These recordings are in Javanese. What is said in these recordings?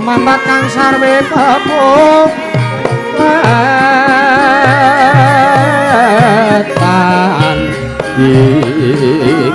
Mambat kang sarwe pepuh wetan ing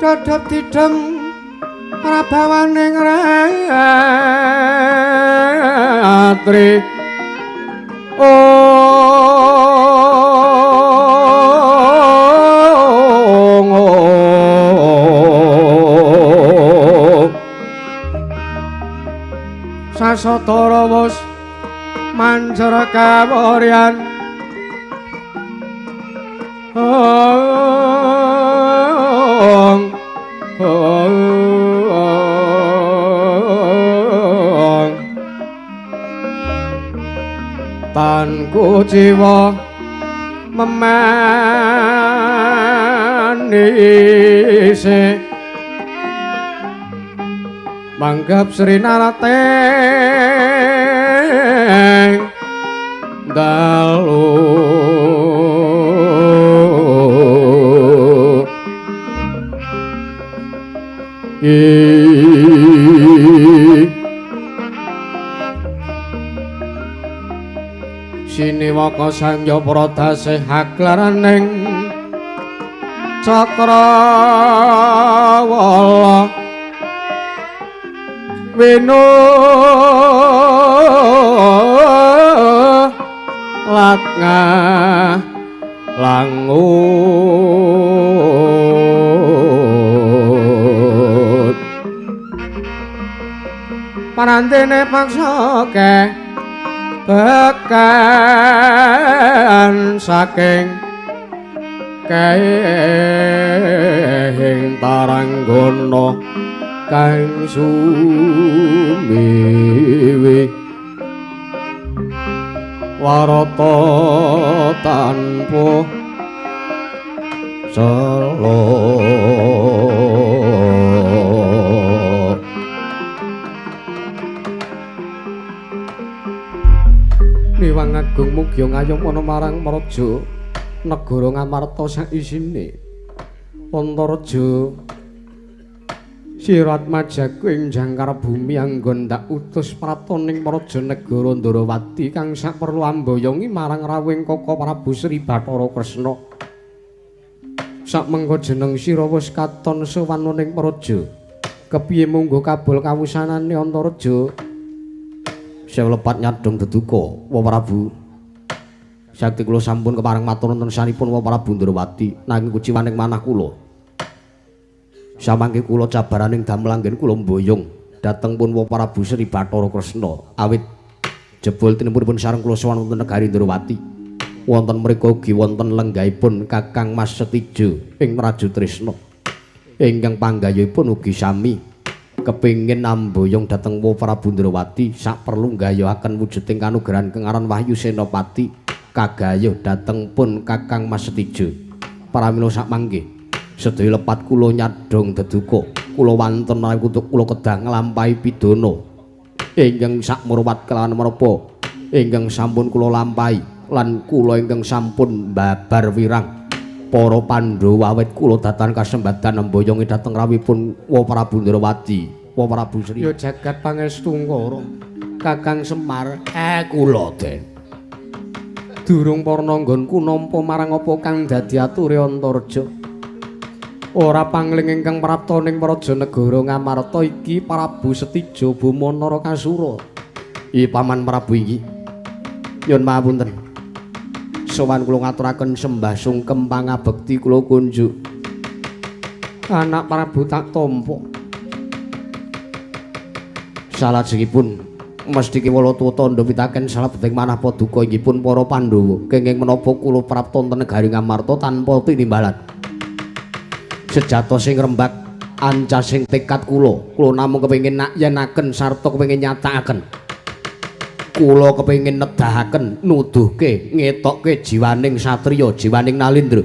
Dadap didem prabawaning ratri Sasatara wus manjer kawuryan Tan kuciwa memanise manggap Sri Narateng dalu Siniwaka sangya pradase haglaraning cakrawala winu latnga langut parantene paksa ke bekan saking kehing taranggana kang sumiwi warata tanpa sela. Niwang agung mugi ngayom ana marang praja. Negara Ngamarta sak isine. Antareja Sirat majaku ing jangkar bumi anggon ndak utus pratoning praja negara Ndarawati kang saperlu amboyongi marang rawuhing Kaka Prabu Sri Bathara Kresna. Sakmengko jeneng sira wis katon sowan ning praja. Kepiye munggo kabul kawusanane Antareja? Sewu lepat nyadong deduka, Wa Prabu. Sakti kula sampun kepareng matur wonten sanipun Wa Prabu Ndarawati nanging kuciwaning manah kula. Samangke kula cabaraning damel anggen kula mboyong dhateng pun Wa Prabu Sri Bathara Kresna awit jebul tinempuripun sareng kula sowan wonten negari Ndrawati. Wonten mriku ugi wonten lenggahipun Kakang Mas Setijo ing Praja Tresna ingkang panggayuhipun ugi sami kepingin amboyong dhateng Wa Prabu Ndrawati saperlu nggayuhaken wujuding kanugrahan kang aran Wahyu Senopati kagayuh dhateng pun Kakang Mas Setijo. Pramila sakmangke sedaya lepat kula nyadhong deduka kula wonten menawi kutuk kula kedah nglampahi pidana ingkang sakmurwat kelawan menapa ingkang sampun kula lampahi lan kula ingkang sampun babar wirang para Pandhawa awit kula datan kasembatan mboyongi dhateng rawuhipun Wa Prabu Ndrawati Wa Prabu Sri. Ya jagat pangestu Ngara Kakang Semar. Kula Den durung parna nggonku nampa marang apa kang dadi ature Antareja. Ora pangling ingkang prapta ning praja negara Ngamarta iki Prabu Setija Bama Narakasura. Ih Paman Prabu iki nyun mapunten. Sowan kula ngaturaken sembah sungkem pangabekti kula kunjuk. Anak Prabu tak tampa. Salajengipun mesti kewala tuwa tandha pitaken salebeting manah paduka inggih pun para Pandhawa kenging menapa kula prapta wonten negari Ngamarta tanpa tinimbalan. Sejatosing rembak ancasing tekad kula, kula namung kepengin nakyenaken sarta kepengin nyatakaken. Kula kepengin nedahaken, nuduhke, ngetokke jiwaning satriya, jiwaning nalindra.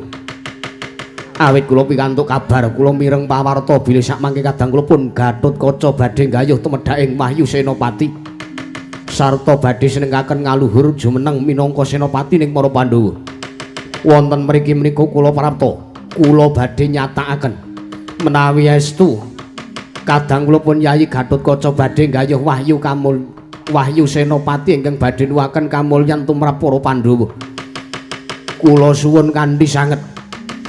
Awit kula pikantuk kabar, kula mireng pawarta bilih sakmangke kadang kula pun Gatotkaca badhe nggayuh tumedhaking Wahyu Senopati. Sarta badhe senengaken ngaluhur jumeneng minangka senopati ning para Pandhawa. Wonten mriki menika kula prapta kula badhe nyatakaken menawi estu kadang kula pun Yayi Gatotkaca badhe nggayuh wahyu kamul Wahyu Senopati ingkang badhe nuwaken kamulyan tumrap para Pandhawa. Kula suwun kanthi sanget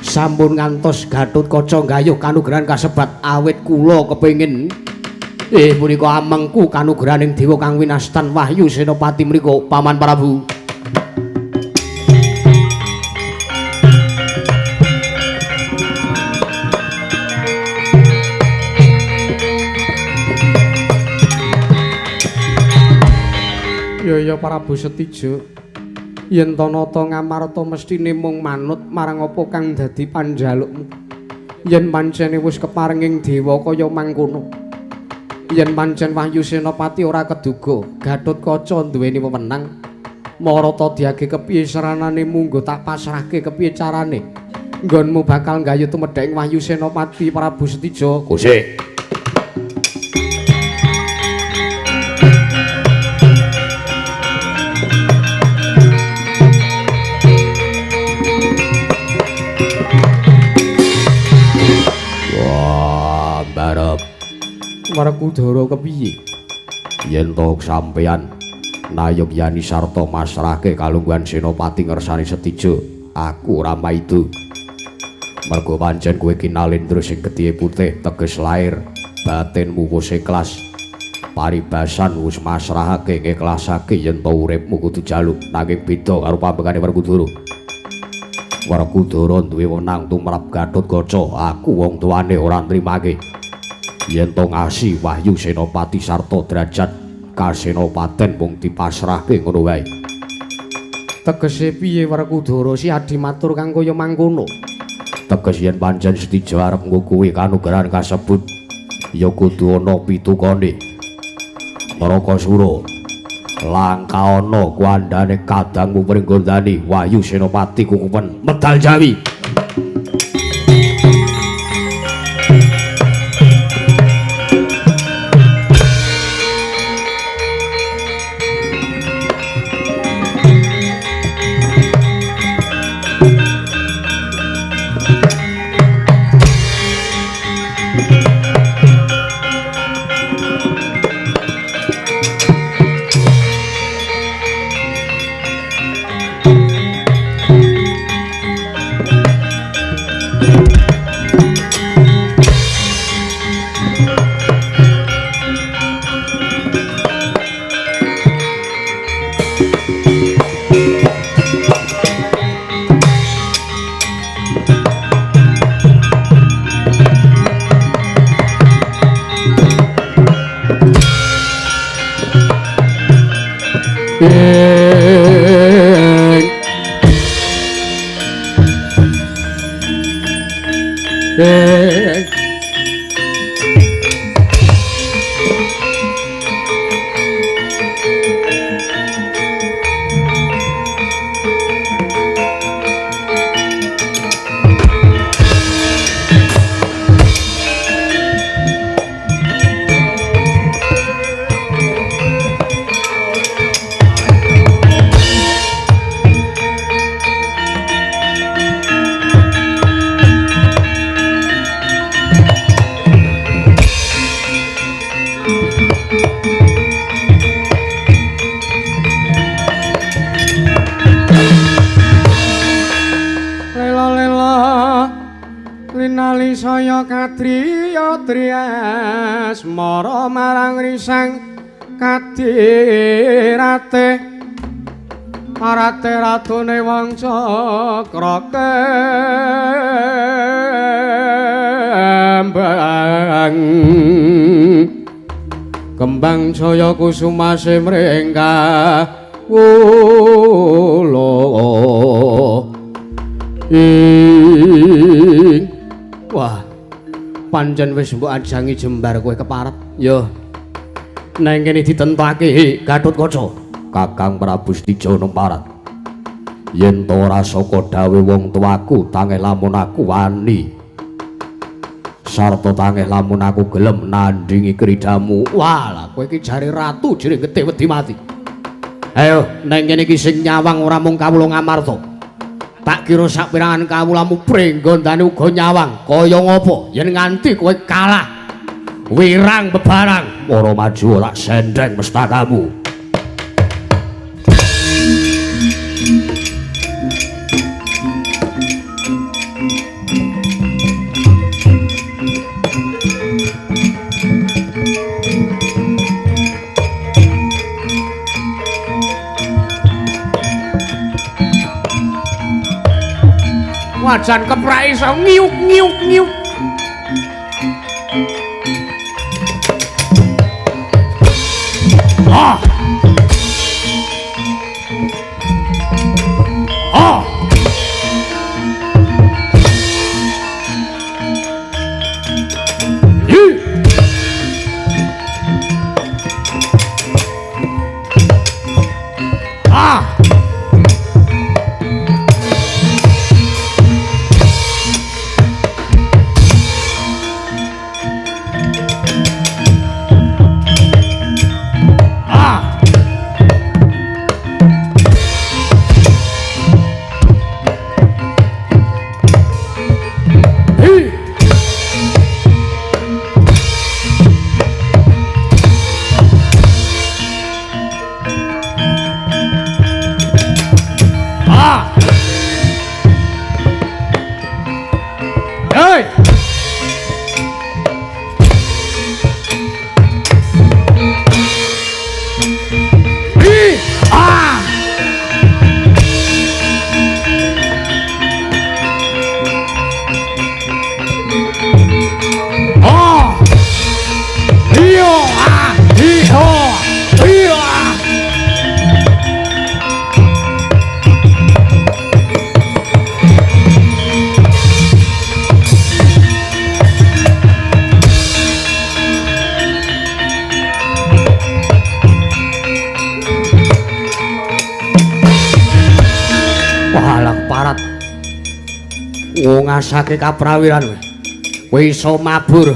sampun ngantos Gatotkaca nggayuh kanugrahan kasebat awit kula kepengin punika amengku kanugrahaning dewa kang winastan Wahyu Senopati mriku Paman Prabu. Ya Prabu Setija, yen to nata Ngamarta mesthine mung manut marang apa kang dadi panjalukmu. Yen pancene wis keparenging dewa kaya mangkono, yen pancen Wahyu Senopati ora keduga Gatotkaca duweni wewenang marata diage kepiye seranane munggo tak pasrahke kepiye carane nggonmu bakal nggayuh tumedhaking Wahyu Senopati Prabu Setija. Kusik. Werkudara kepiye? Yen to sampeyan nayogyani sarta masrahke kalungguhan Senopati ngersani Setija, aku ora maido. Mergo pancen kowe ki nalindra sing gedhe putih teges lair, batinmu wis ikhlas. Paribasan wis masrahake ngiklasake yen to uripmu kudu jaluk nanging beda karo pambekane Werkudara. Werkudara duwe wenang tumrap Gatotkaca, aku wong tuane ora nrimake. Yen to ngasi Wahyu Senopati sarta derajat kasenopaten mung dipasrahke ngono wae. Tegese piye Werkudara si adi matur kang kaya mangkono? Teges yen pancen Setija arep ngukuhi kanugrahan kasebut ya kudu ana pitukane. Narakasura langka ana kuandane kadangmu Pringgondani Wahyu Senopati kukupen medal Jawi. Jaya kadriya triasmara marang risang kadirate arate ratune wong cakra kembang kembang jaya kusumase mrengkah kula ing. Wah, pancen wis mbok ajangi jembar kowe keparet. Yo. Neng kene ditentake Gatotkaca. Kakang Prabu Setija Numparat. Yen to ora saka dawuh wong tuaku, tangeh lamun aku wani. Sarta tangeh lamun aku gelem nandhingi kridamu. Wah, lah kowe iki jare ratu jere getih wedi mati. Ayo, neng kene iki sing nyawang ora mung kawula Ngamarta. Tak kira saperangan kawulamu prenggondane uga nyawang. Kaya ngapa yen nganti kowe kalah wirang bebarang ora maju tak sendeng mestakamu. Wajan keprake iso ngiuk ngiuk ngiuk. Ah. Ah. Hi. Ah. Ngasake kaprawiran kowe iso mabur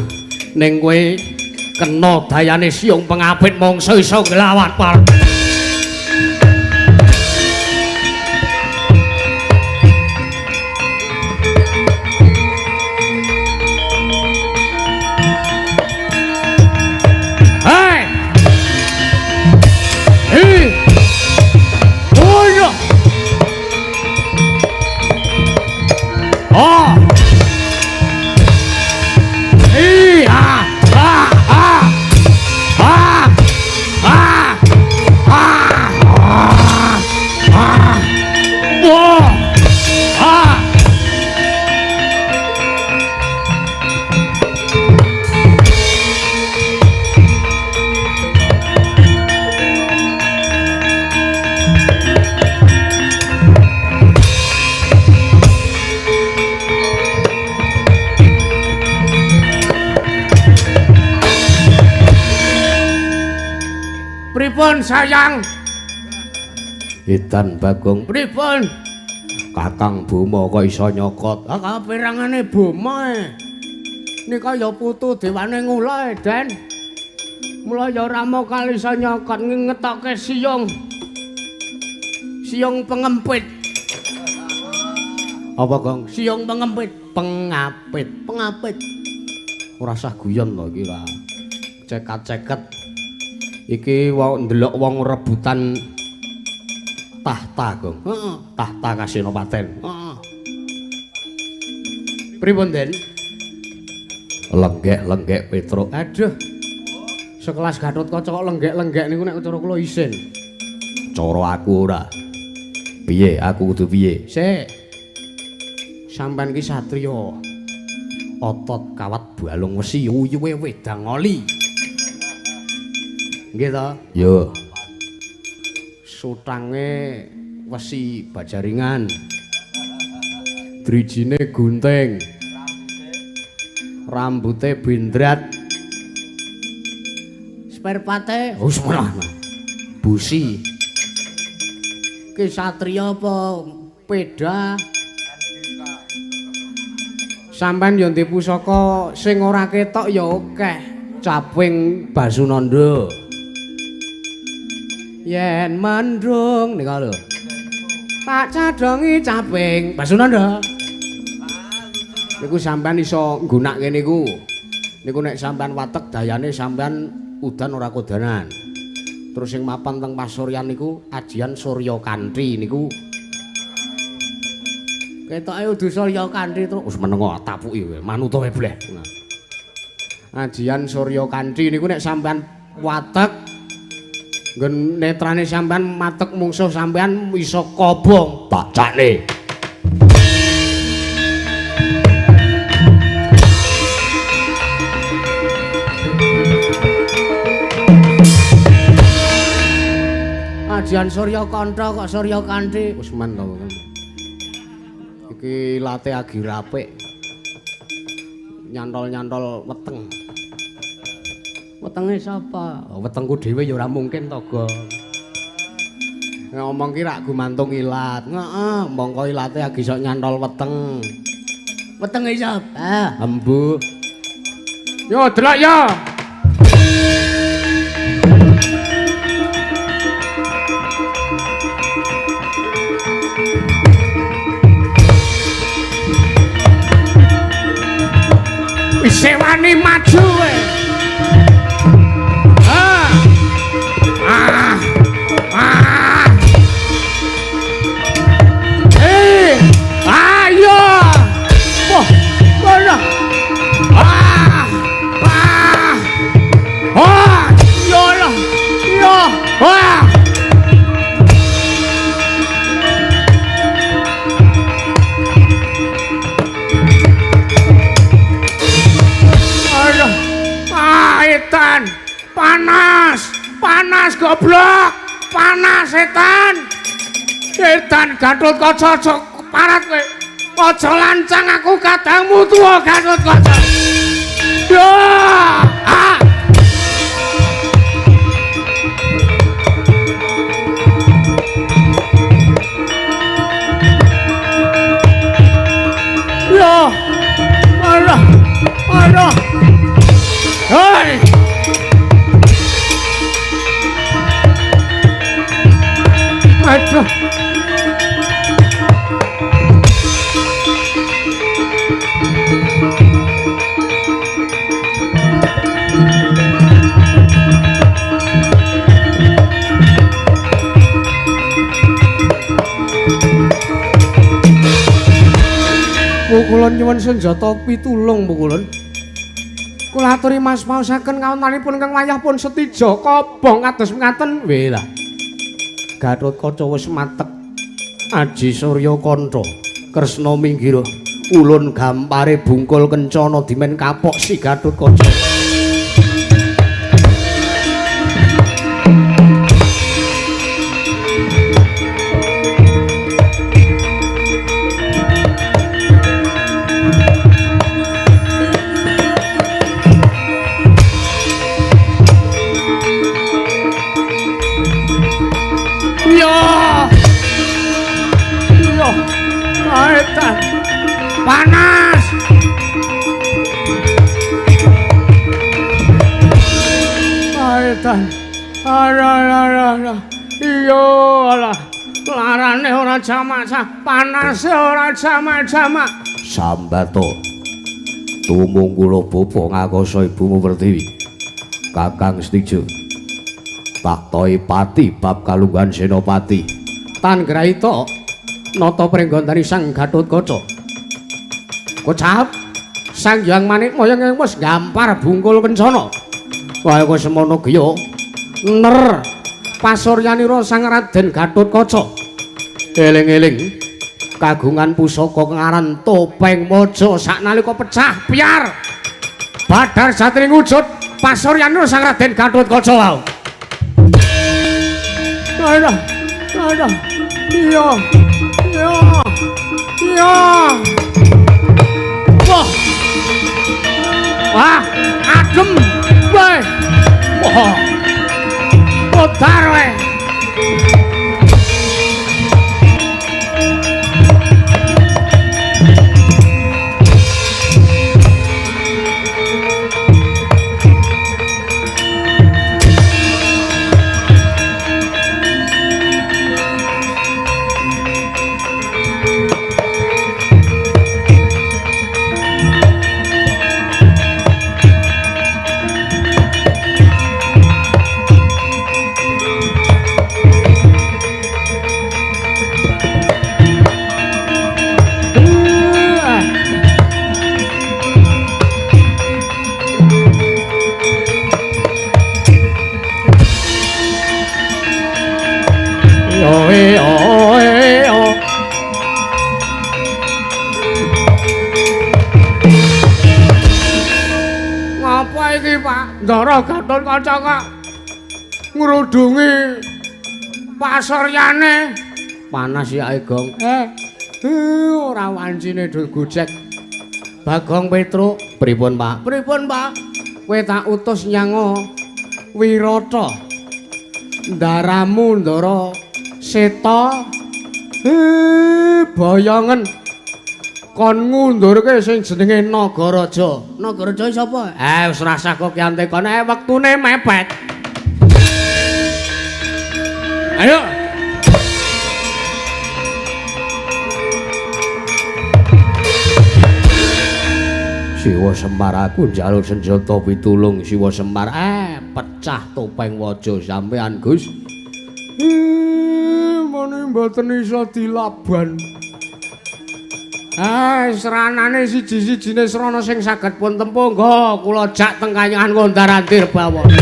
ning kowe kena dayane siung pengapit mangsa iso nglawan par. Hei! Hei! Oh iya! Oh! Pripun sayang? Edan Bagong. Pripun? Kakang Boma kok iso nyokot? Ah, kaperangane Boma e. Nika ya putu dewane ngula e, Den. Mula ya Rama kali iso nyokot ngetoke siung. Siung pengempit. Apa, Gong? Siung pengempit, pengapit, pengapit. Ora sah guyon to iki lah. Cekat-ceket. Iki wong ndelok wong rebutan tahta, Gong. Heeh, tahta Kasenopaten. Heeh. Pripun, Den? Lenggek-lenggek Petruk. Aduh. Sekelas Gatotkaca kok lenggek-lenggek niku nek cara kula isin. Cara aku ora. Piye aku kudu piye? Sik. Sampeyan ki satriya. Otot kawat balung wesi uyuhe wedang oli. Nggih to? Yo. Sutange wesi bajaringan. Drijine gunting. Rambute bindrat. Sperpate wis ora. Busi. Ki satriya apa peda? Sampeyan yo ndek pusaka sing ora ketok ya akeh. Caping Basunanda. Yen mendung nika lho. Tak cadhongi caping Basunanda. Niku sampean iso nggunakake niku. Niku nek sampean watek dayane sampean udan ora kodanan. Terus sing mapan teng pasuryan niku ajian Surya Kanthi niku. Ketoke udu Surya Kanthi terus wis menengo tapuki kowe manut wae bleh. Ajian Surya Kanthi niku nek sampean watek nggen netrane sampean matek mungsuh sampean iso kobong tak cakne. Ajian Surya Kantha kok Surya Kanthi wis men to. Iki ilate agi rapik. Nyantol-nyantol weteng. Wetenge sapa? Oh, wetengku dhewe ya ora mungkin to, Gong. Ngomong ki rak gumantung ilat. Heeh, mongko ilate agi sok nyantol weteng. Wetenge sapa? Embuh. Yo delok yo. Isih wani maju kowe. Ah. Ah. Ah. Eh, ayo. Wah, wah. Ah. Ah. Ah, yo lah. Yo. Ah. Setan, panas, panas goblok, panas setan. Setan Gatotkaca aja keparat kowe. Aja lancang aku kadangmu tuwa Gatotkaca. Yo, ah. Yo. Alah. Alah. Hei. Aduh. Pukulun nyuwun senjata pitulung pukulun. Kula aturi Mas maosaken kawontenanipun ingkang wayah pun setija kobong kados mekaten. Weh lah. Gatotkaca wis matek. Aji Surya Kantha, Kresna minggir, ulun gampare bungkul kencana dimen kapok si Gatotkaca. Panas. Aetan. Ara. Iya alah. Larane ora jamak-jamak, panase ora jamak-jamak. Sambato. Tumungkula bapa ngakasa ibumu Pertiwi. Kakang Setija. Tak toi pati bab kalungguhan Senopati. Tan grahita nata pringgondani Sang Gatotkaca. Kocap Sang Hyang Manikmaya wis gampar bungkul kencana. Wah kok semono geya. Ner pasuryanira Sang Raden Gatotkaca. Eling-eling kagungan pusaka ngaran Topeng Maja saknalika pecah piar. Badar jatining wujud pasuryanira Sang Raden Gatotkaca wau. Aduh, aduh. Iya. Iya. Iya. Wah. Wah, adem. Weh. Wah. Modar weh. Ngapa iki, Pak? Ndara Gatotkaca kok ngrudungi pasuryane. Panas ya, Gong. Ora wancine do gojek. Bagong Petruk, pripun, Pak? Pripun, Pak? Kowe tak utus nyang Wirata. Ndaramu Ndara Seta boyongen kon ngundurke sing jenenge Nagaraja. Nagaraja sapa? Wis rasah kok kiantekon. Wektune mepet. Ayo. Siwa Semar aku njaluk senjata pitulung Siwa Semar. Pecah topeng waja sampean, Gus. Mene mboten iso dilaban. Sranane siji-sijine srana sing saged pun tempuh nggo kula jak teng kayangan Gondarandir Bawana.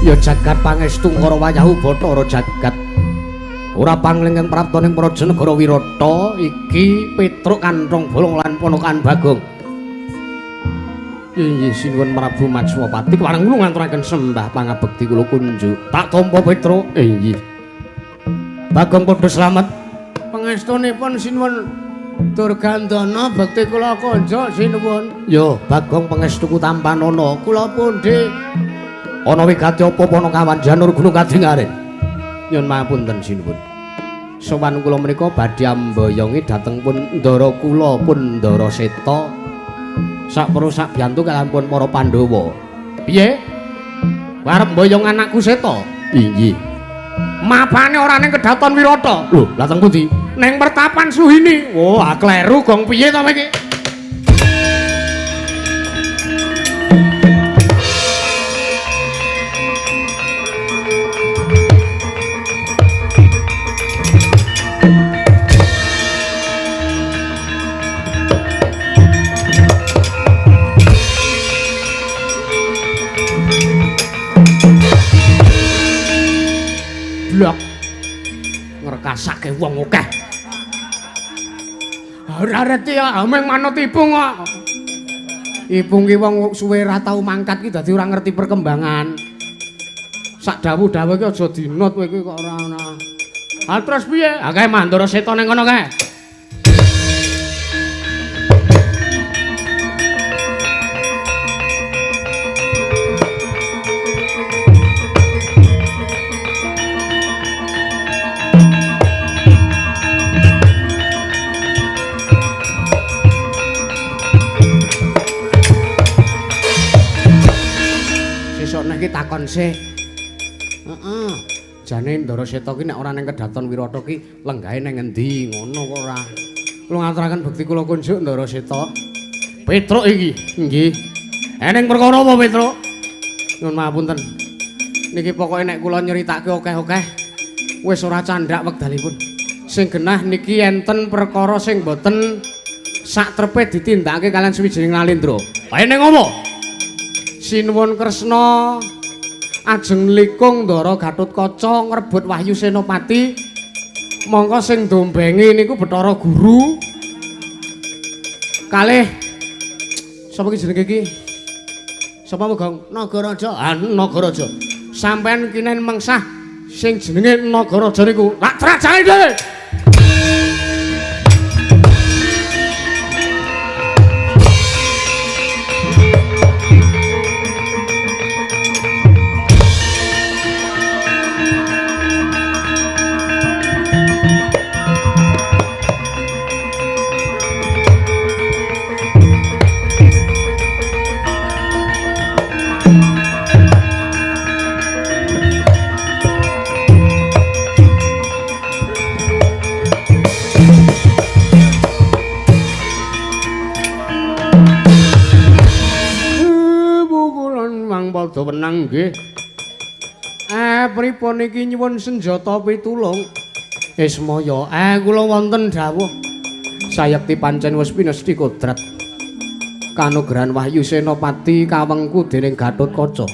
Ya jagat pangestu Kara wayahu Bathara jagat. Ora panglengeng prapta ning praja negara Wirata iki Petruk kanthong bolong lan ponakan Bagong. Inggih sinuwun Prabu Matswapati kepareng kula ngaturaken sembah pangabekti kula kunjuk. Tak tampa Petruk. Inggih. Bagong padha slamet. Pangestunipun sinuwun Durgandana bekti kula konjuk sinuwun. Yo Bagong pangestuku tampanana. Kula pundi? Ana wigati apa Panakawan Janur Gunung Kadingaren? Nyuwun mapunten sinuwun. Sowan kula menika badhe amboyongi dhateng pun ndara kula pun Ndara Seta. Sakpro sakbiyantu kaliyan pun para Pandhawa. Piye? Arep mboyong anakku Seta? Inggih. Mapane ora ning kedaton Wirata? Lho, lha teng pundi? Neng pertapan Suhini. Wah, kleru gong piye to iki? Blok ngrekasake wong akeh. Ora reti ya, mung manut Ipung kok. Ipung ki wong suwe ra tau mangkat ki dadi ora ngerti perkembangan. Sak dawuh-dawuh ki aja dinut kowe iki kok ora ana. Ha terus piye? Ha kae Mandara Seta ning kono kae. Iki takon sih. Heeh. Jane Ndara Seta ki nek ora ning Kedaton Wirata ki lenggahe ning endi ngono kok ora. Kula ngaturaken bekti kula kunjuk Ndara Seta. Petruk iki. Nggih. Eneng perkara apa Petruk? Nyuwun mapunten. Niki pokoke nek kula nyeritake akeh-akeh wis ora candhak wekdalipun. Sing genah niki enten perkara sing boten sak trepe ditindakake kalian suwijining Nalendra. Ha eneng apa? Sinuwun Kresna ajeng likung Ndara Gatotkaca ngrebut Wahyu Senopati. Mongko sing dombengi niku Bathara Guru kalih sapa ki jenenge iki? Sapa Gong? Nagaraja. Ah, Nagaraja. Sampeyan kinen mengsah sing jenenge Nagaraja niku. Lak trajane dhewe. Padha wenang nggih. Pripun iki nyuwun senjata pitulung? Ismaya, kula wonten dawuh. Sayekti pancen wis pinesti kodrat. Kanugrahan Wahyu Senopati kawengku dening Gatotkaca.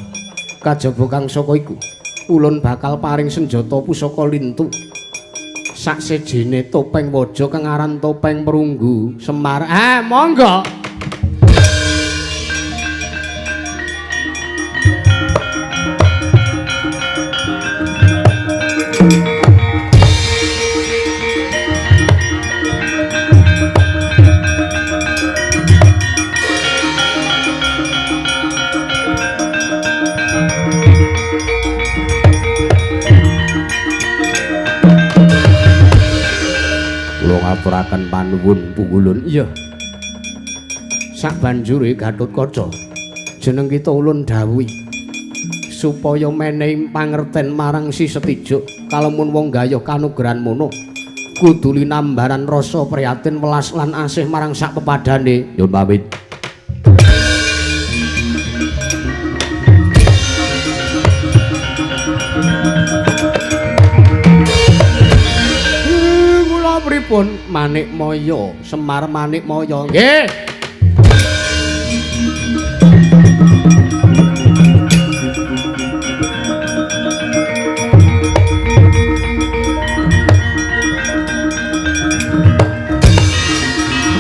Kajaba kang saka iku, ulun bakal paring senjata pusaka lintu. Saksejene topeng waja kang aran topeng perunggu Semar. Monggo. Aturaken panuwun punggulun. Iya. Sabanjure Gatotkaca jeneng kita ulun dawuhi supaya menehi pangerten marang Si Setijuk kalemun wong gayuh kanugrahan mono kudu linambaran rasa prihatin welas lan asih marang sak pepadane. Nyuwun pamit. Pripun Manikmaya Semar Manikmaya nggih.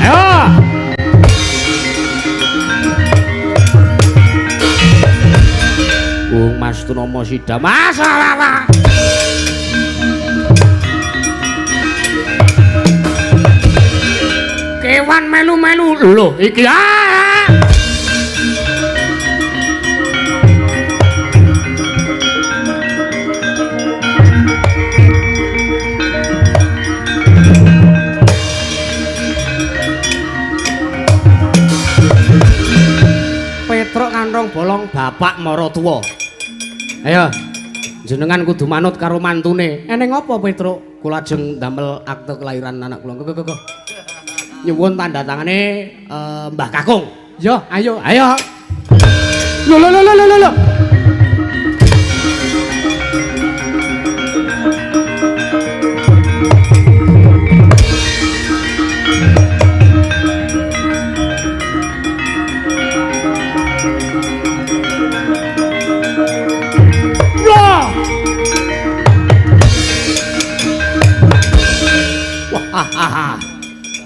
Ayo. Wong Mas Tunama Sida Mas. Kewan melu-melu lho iki. Petruk kanrong bolong bapak maratuwa. Ayo jenengan kudu manut karo mantune. Eneng apa Petruk? Kula ajeng ndamel akte kelahiran anak kula. Go. Nyuwun tanda tangane Mbah Kakung. Yo, ayo, ayo. Lho lho lho lho lho.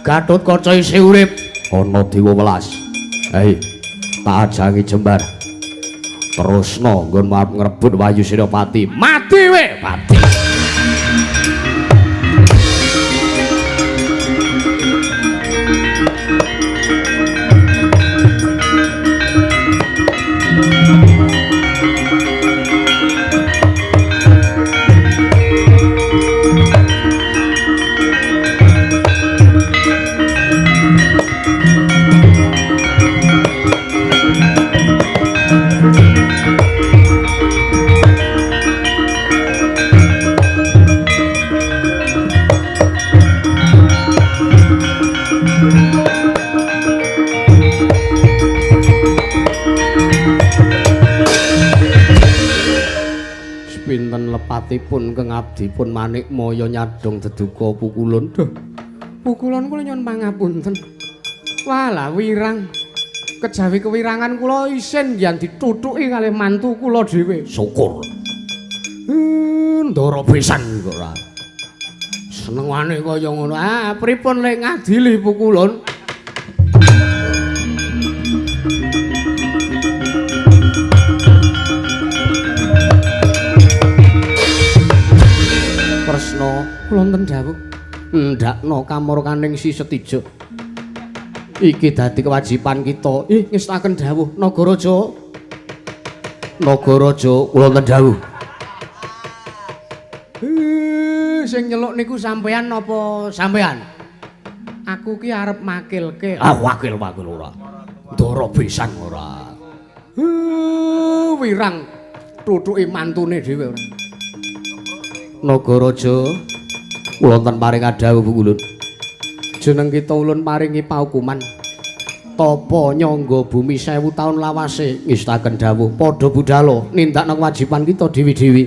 Gatotkaca isih urip ana dewa welas. Hei, tak ajangi jembar. Terusno nggon arep ngrebut Wahyu Senopati. Mati we, mati. Lepatipun keng abdipun Manikmaya nyadong deduka pukulun. Duh, pukulun kula nyuwun pangapunten. Walah wirang. Kejawi kewirangan kula isin yen dithuthuki kalih mantu kula dhewe. Syukur. Ndara pisan kok ora. Senengane kaya ngono. Ah, pripun lek ngadili pukulun? Kresna kula wonten dawuh ndakno kamurkaning Si Setijo. Iki dadi kewajiban kita. Ih, ngestaken dawuh Nagaraja. Nagaraja kula wonten dawuh. Sing nyeluk niku sampean napa sampean? Aku ki arep makilke. Ah, wakil-wakil ora. Ndara pisan ora. Wirang thuthuke mantune dhewe ora. Nagaraja kula wonten paring dawuh pukulun. Jeneng kita ulun paringi paukuman. Tapa nyangga bumi 1000 taun lawase ngestaken dawuh padha budhalo nindakno kewajiban kita dewi-dewi.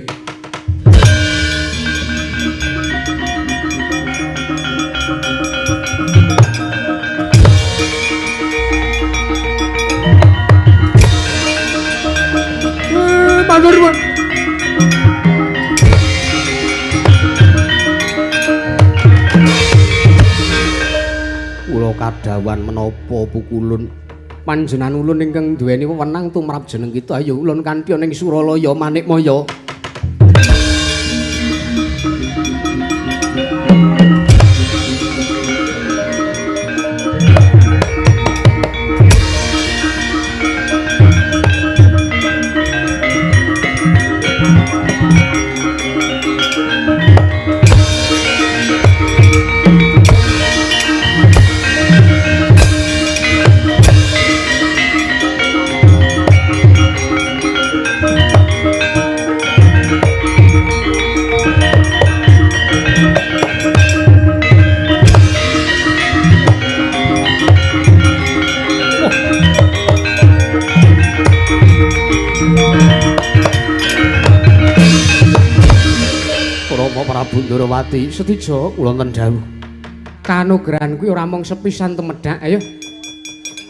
Matur nuwun. Kula kadhawan menapa pukulun panjenengan ulun ingkang duweni wewenang tumrap jeneng kita ayo ulun kanthi ning Suralaya Manikmaya. Prabu Ndorowati Setija kula wonten dawuh. Kanugrahan kuwi ora mung sepisan tumedhak, ayo.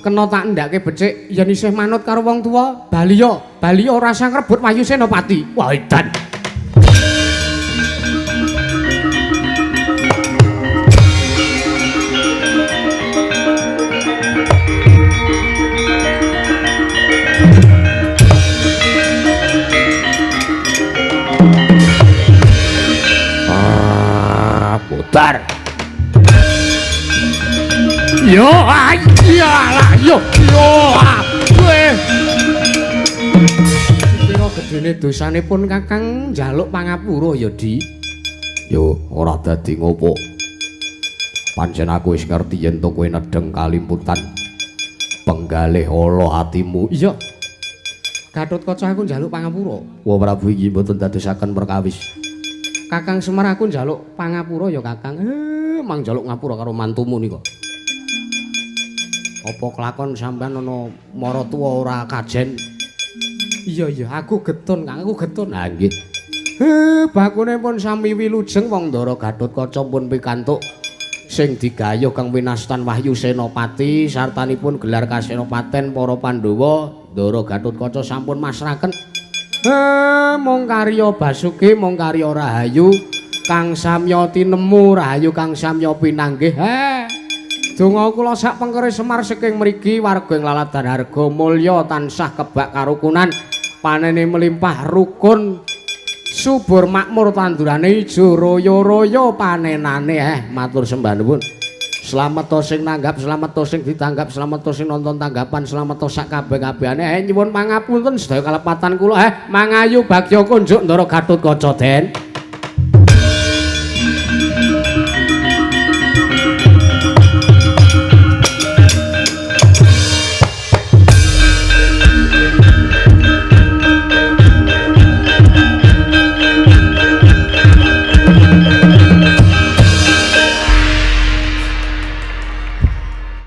Kena tak ndhake becik yen isih manut karo wong tuwa, baliya, baliya ora usah ngrebut Wahyu Senopati. Wah, edan. Putar. Yo, iyalah, yo, yo, kowe. Pira gedene dosanipun Kakang njaluk pangapura ya, Di? Yo, ora dadi ngopo. Pancen aku wis ngerti yen to kowe nedheng kalimputan. Penggalih ala atimu. Iya. Gatotkaca aku njaluk pangapura. Wa Prabu iki mboten dadosaken perkawis. Kakang Semar aku njaluk pangapura ya Kakang. Mang njaluk ngapura karo mantumu nika. Apa kelakon sampean ana maratuwa ora kajen? Iya iya, aku getun Kang, aku getun. Ha nggih. Bakune pun sami wilujeng wong Ndara Gatotkaca pun pikantuk sing digayuh kang winastan Wahyu Senopati sartanipun gelar Kasenopaten para Pandhawa. Ndara Gatotkaca sampun masraken. Mung karya Basuki, mung karya Rahayu kang samya tinemu, Rahayu kang samya pinanggih. Donga kula sak pengkere Semar saking mriki warga ing Laladan Harga Mulya tansah kebak karukunan, panene melimpah rukun, subur makmur tandurane ijo royo-royo panenane. Matur sembah nuwun. Slamet to sing nanggap, slamet to sing ditanggap, slamet to sing nonton tanggapan, slamet to sak kabeh-kabehane. Nyuwun pangapunten sedaya kalepatan kula. Mangayu bagya kunjuk Ndara Gatotkaca Den.